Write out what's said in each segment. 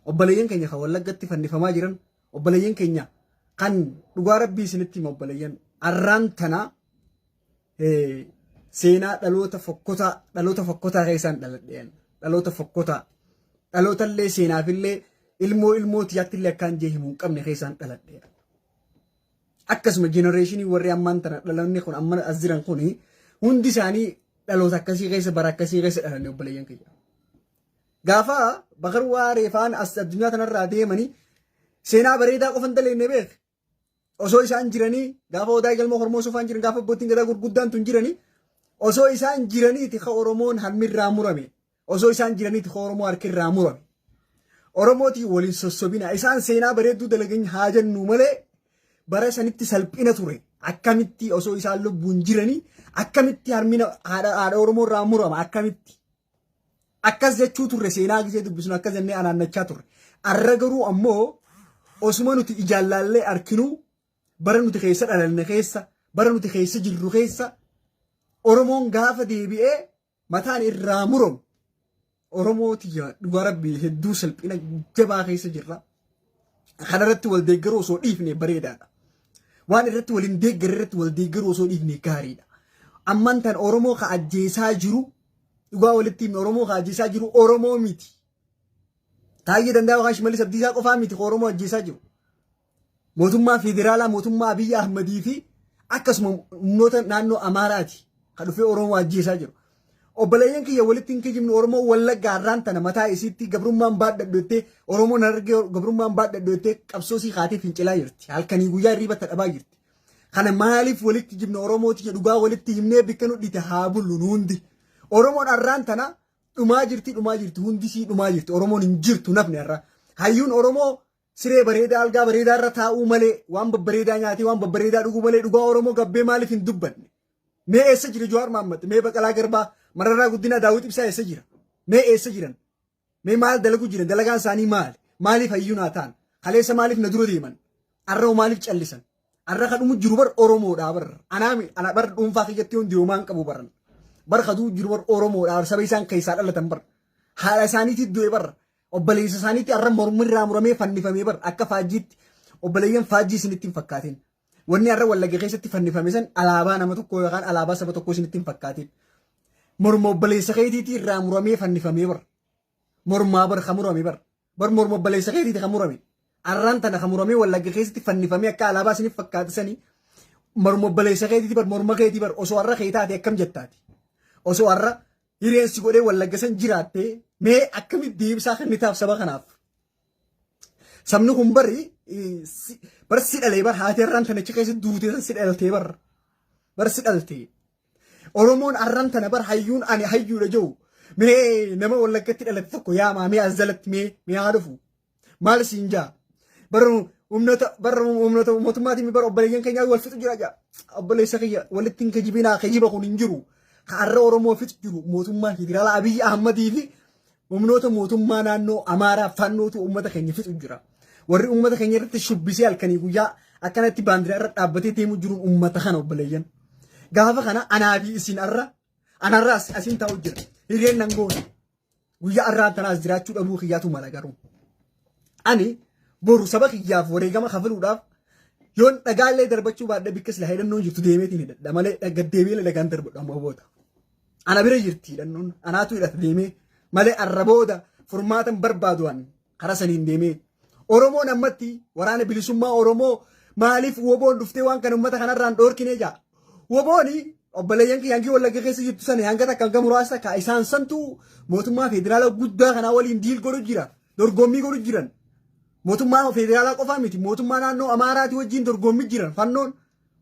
Obboleeyyan keenya kan Wallaggatti fannifamaa jiran, obboleeyyan keenya kan dhugaa rabbii isinitti hima obboleeyyan arraan tana seenaa dhaloota fokkotaa dhaloota fokkotaa keessaan dhaladheen dhaloota fokkotaa dhalootallee seenaafillee ilmoo ilmoo tiyyaattillee akkaan jee himuu hin qabne keessaan dhaladheen. Akkasuma jenereeshinii warri ammaan tana dhaloonni kun amma as jiran kun hundi isaanii dhaloota akkasii keessa bara akkasii keessa dhalanne obboleeyyan kiyya. Gaafa Bakar Waaree fa'aan as addunyaa tanarraa deemanii seenaa bareedaa qofan daleenne beek. Osoo isaan jiranii gaafa Odaa Galma Hormoo Sofaan jiran gaafa abbootiin gadaa gurguddaan tun jiranii osoo isaan jiraniiti ka Oromoon harmirraa murame. Osoo isaan jiraniiti ka Oromoo harkirraa murame. Oromootiin waliin sossobina. Isaan seenaa bareedduu dalagan haa jennu malee bara sanitti salphina ture. Akkamitti osoo isaan lubbuun jiranii akkamitti harmina haadha Oromoo irraa murama akkamitti. Akkas jechuu turre seenaa gisee dubbisnu akkas jennee anaannachaa turre. Arra garuu ammoo osuma nuti ijaan laallee arkinuu bara nuti keessa dhalanne keessa bara nuti keessa jirru keessa Oromoon gaafa deebi'ee mataan irraa muramu Oromoo tiyya dhugaa rabbii hedduu salphina jabaa keessa jirra. Kanarratti wal deeggaruu osoo dhiifne bareedaadha. Waan irratti wal hin deeggarre irratti wal deeggaruu osoo dhiifne gaariidha. Amman tan Oromoo ka ajjeesaa jiru dhugaa walitti himne Oromoo ka ajjeesaa jiru Oromoo miti. Taayyee Danda'a yookaan Shimallis Abdiisaa qofaa miti ka Oromoo ajjeesaa jiru. Mootummaa federaalaa mootummaa Abiyyi Ahmadii fi akkasuma humnoota naannoo Amaaraati ka dhufee Oromoo ajjeesaa jiru. Obboleeyyan kiyya walitti hin kijibnu Oromoo Wallaggaa har'aan tana mataa isiitti gabrummaan baadhadhu jettee Oromoon Harargee gabrummaan baadhadhu jettee qabsoo sii kaatee fincilaa jirti. Halkanii guyyaa hirriiba dhabaa jirti. Kana maaliif walitti kijibna Oromoo tiyya dhugaa walitti himnee bikka nu dhite haa bullu nu hundi. Oromoon har'aan tana dhumaa jirti dhumaa jirti hundi sii dhumaa jirti Oromoon hin jirtu nafni har'a. Hayyuun Oromoo Siree bareedaa algaa bareedaa irra taa'uu malee waan babbareedaa nyaatee waan babbareedaa dhuguu malee dhugaa Oromoo gabbee maaliif hin dubbanne? Mee eessa jira Jawaar Mahaammad? Mee Baqalaa Garbaa? Mararaa Guddinaa Daawit Ibsaa eessa jira? Mee eessa jiran? Mee maal dalagu jiran? Dalagaan isaanii maali? Maaliif hayyuu naa ta'an? Kaleessa maaliif na dura deeman? Arra maaliif callisan? Arra ka dhumu jiru bar Oromoodhaa bar. Anaa ana bar dhuunfaa kiyyatti hundi homaan qabu baran. Bar ka du'u jiru bar Oromoodhaa saba isaan keessaa dhalatan bar. Haadha isaaniitti du'e bar. Obboleessa isaaniitti arra mormi irraa muramee fannifamee bar akka faajjiitti obboleeyyan faajjii isinitti hin fakkaatin. Wanni arra Wallagga keessatti fannifame san alaabaa nama tokkoo yookaan alaabaa saba tokkoo isinitti hin fakkaatin. Morma obboleessa keetiitii irraa muramee fannifamee bar. Mormaa bar ka murame bar. Bar morma obboleessa keetiiti ka murame. Arraan tana ka muramee Wallagga keessatti fannifamee akka alaabaa isinitti fakkaate sanii morma obboleessa keetiiti bar morma keetii bar osoo arra kee taate akkam jettaati. Osoo arra Hireen si godhee Wallagga san jiraattee mee akkamitti deebisaa kennitaaf saba kanaaf? Sabni kun bari bar si dhalee bar haati har'aan tana achi keessa duutee san si dhaltee bar bar si dhaltee. Oromoon har'aan tana bar hayyuun ani hayyuudha jiru mee nama Wallaggatti dhalate tokko yaamaa mee as jalatti mee mee haa dhufu. Maal siin jaa? Bara humnoota bara humnoota mootummaatiin bara obboleeyyan keenyaa wal fixu jira jaa. Obboleessa kiyya walitti hin kijibinaa kijiba kun hin jiru. Har'a Oromoo fixu jiru mootummaa federaalaa Abiyyi Ahmadii fi humnoota mootummaa naannoo Amaaraa fannootu uummata keenya fixu jira. Warri uummata keenya irratti shubbisee halkanii guyyaa akkanatti baandiraa irra dhaabbatee deemu jiruun uummata kana obboleeyyan. Gaafa kana anaa fi isin har'a anarra asiin taa'u jira. Hireen nan goone. Guyyaa har'aan tanaas jiraachuu dhabuu kiyyaatu mala garuu. Ani boru saba kiyyaaf wareegama kafaluudhaaf yoon dhagaallee darbachuu baadhee bikka sila hidhannoon jirtu deemeetiin hidhadha malee gaddeebi'ee dhagaan darbadhu amma booda. Ana bira jirti hidhannoon anaatu hidhata deemee malee arra booda furmaatan barbaadu an karaa saniin deemee. Oromoon ammatti waraana bilisummaa Oromoo maaliif woboon dhuftee waan kana uummata kanarraan dhoorkinee jaa. Wobooni obboleeyyan kiyya hangii Wallagga keessa jirtu sana hanga takka hanga muraasa takka isaan santu mootummaa federaalaa guddaa kanaa waliin diil godhu jira. Dorgommii godhu jiran. Mootummaa federaalaa qofaa miti mootummaa naannoo Amaaraatii wajjin dorgommii jiran fannoon.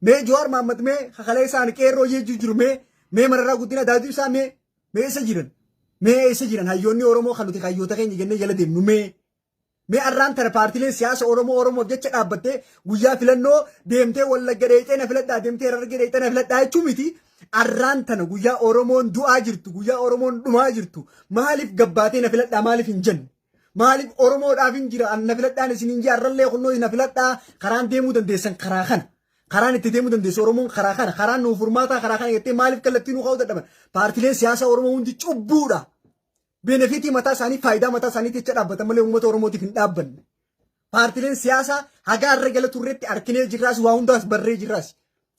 Mee Jawaar Mahaammad mee kakalee isaan qeerroo jeechuu jiru mee mee Mararaa Guddinaa Daawit Ibsaa mee mee eessa jiran? Mee eessa jiran hayyoonni Oromoo kan nuti hayyoota keenya jennee jala deemnu mee? Mee arraan tana paartileen siyaasa Oromoo Oromoof jecha dhaabbattee guyyaa filannoo deemtee Wallagga dheeyxee na filadhaa deemtee Harargee dheeyxee na filadhaa jechuu miti. Arraan tana guyyaa Oromoon du'aa jirtu guyyaa Oromoon dhumaa jirtu maaliif gabbaatee na filadhaa maaliif hin jenne? Maaliif Oromoodhaaf hin jira na filadhaan isin hin jee arrallee kunnoo na filadhaa karaan deemuu dandeessan karaa kana. Karaan itti deemuu dandeessu Oromoon karaa kana karaan nuuf furmaataa karaa kana jettee maaliif kallattii nuu kaa'uu dadhaban? Paartileen siyaasaa Oromoo hundi cubbuudha. Benefit mataa isaanii, faayidaa mataa isaaniitti jecha dhaabbatan malee uummata Oromootiif hin dhaabbanne. Paartileen siyaasaa haga har'a gala turretti arkinee jirraas, waa hundaas barree jirraas.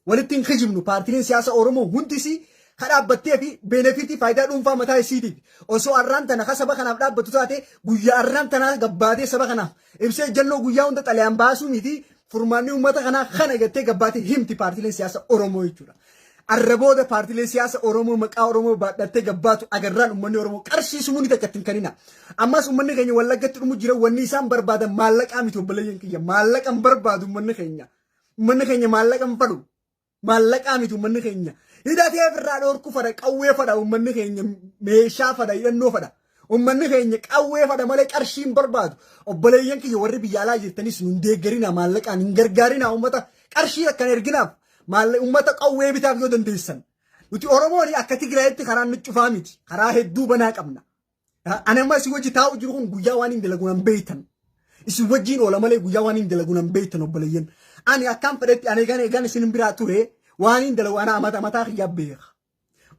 Walitti hin kijibnu, paartileen siyaasaa Oromoo hundisii ka dhaabbattee fi benefit, faayidaa dhuunfaa mataa isiitiif. Osoo har'aan tana ka saba kanaaf dhaabbatu taate, guyyaa har'aan tanaa gabbaatee saba kanaaf ibsee ejjennoo guyyaa hunda xalayaan baasuu miti, furmaanni uummata kanaa kana jettee gabbaatee himti paartileen siyaasaa Oromoo jechuudha. Arra booda paartilee siyaasa Oromoo maqaa Oromoo baadhattee gabbaatu agarraan uummanni Oromoo qarshii sumuu ni takka ittiin kanina. Ammas uummanni keenya Wallaggatti dhumu jira. Wanni isaan barbaadan maallaqaa miti, obboleeyyan kiyya. Maallaqa hin barbaadu uummanni keenya. Uummanni keenya maallaqa hin fadhu. Maallaqaa miti uummanni keenya. Hidhatee ofirraa dhoorku fadha, qawwee fadha uummanni keenya, meeshaa fadha, hidhannoo fadha. Uummanni keenya qawwee fadha malee qarshii hin barbaadu. Obboleeyyan kiyya, warri biyya alaa jirtanis nun deeggarina, maallaqaan hin gargaarina uummata, qarshii akkan erginaaf, maallaqa uummata qawwee bitaaf yoo dandeessan. Nuti Oromoon akka Tigraayitti karaan nu cufaa miti. Karaa hedduu banaa qabna. Ani amma isin wajji taa'u jiru kun guyyaa waan hin dalagu nan beektan. Isin wajjiin oola malee guyyaa waan hin dalagu nan beektan, obboleeyyan. Ani akkaan fedhetti ani egaan egaan isin biraa ture waan hin dalagu ana amata mataa kiyyaa beeka.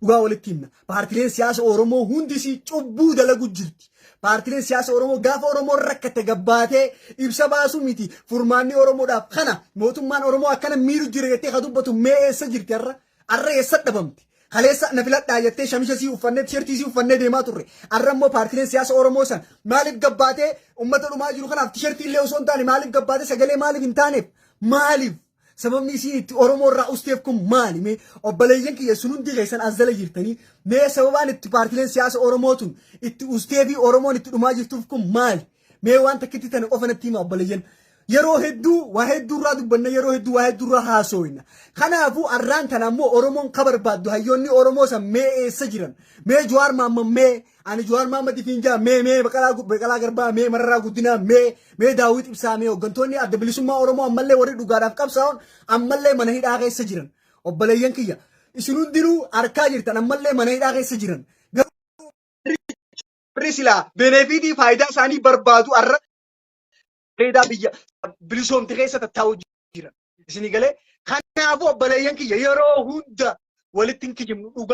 Dhugaa walitti himna. Paartileen siyaasa Oromoo hundisii cubbuu dalagu jirti. Paartileen siyaasa Oromoo gaafa Oromoon rakkate gabbaatee ibsa baasuu miti. Furmaanni Oromoodhaaf kana, mootummaan Oromoo akkana miidhu jira jettee ka dubbatu mee eessa jirti har'a? Har'a eessa dhabamti? Kaleessa na filadhaa jettee shamisha sii uffannee, tishertii sii uffannee deemaa turre. Har'a immoo paartileen siyaasa Oromoo san maaliif gabbaatee uummata dhumaa jiru kanaaf tishertii illee osoo hin taane maaliif gabbaatee sagalee maaliif hin taaneef? Maaliif? Sababni isiin itti Oromoo irraa usteef kun maali? Mee obboleeyyan kiyya, sun hundi keessan as jala jirtanii, mee sababaan itti paartileen siyaasa Oromoo tun itti ustee fi Oromoon itti dhumaa jirtuuf kun maali? Mee waan takkitti tana qofa natti hima, obboleeyyan. Yeroo hedduu waa hedduu irraa dubbanna, yeroo hedduu waa hedduu irraa haasofna. Kanaafuu arraan tana ammoo Oromoon ka barbaaddu hayyoonni Oromoo san mee eessa jiran? Mee Jawaar Mahammad, mee ani Jawaar Mahammad ifiin jaa, mee Baqalaa Garbaa, mee Mararaa Guddinaa, mee Daawit Ibsaa, mee hooggantoonni Adda Bilisummaa Oromoo ammallee warri dhugaadhaaf qabsaa'on ammallee mana hidhaa keessa jiran. Obboleeyyan kiyya, isin hundinuu harkaa jirtan, ammallee mana hidhaa keessa jiran. Warri silaa benefit, faayidaa isaanii barbaadu har'a bareedaa biyya bilisoomte keessa tattaa'u jiran. Isinii galee? Kanaafuu obboleeyyan kiyya, yeroo hunda walitti hin kijibnu, dhugaa.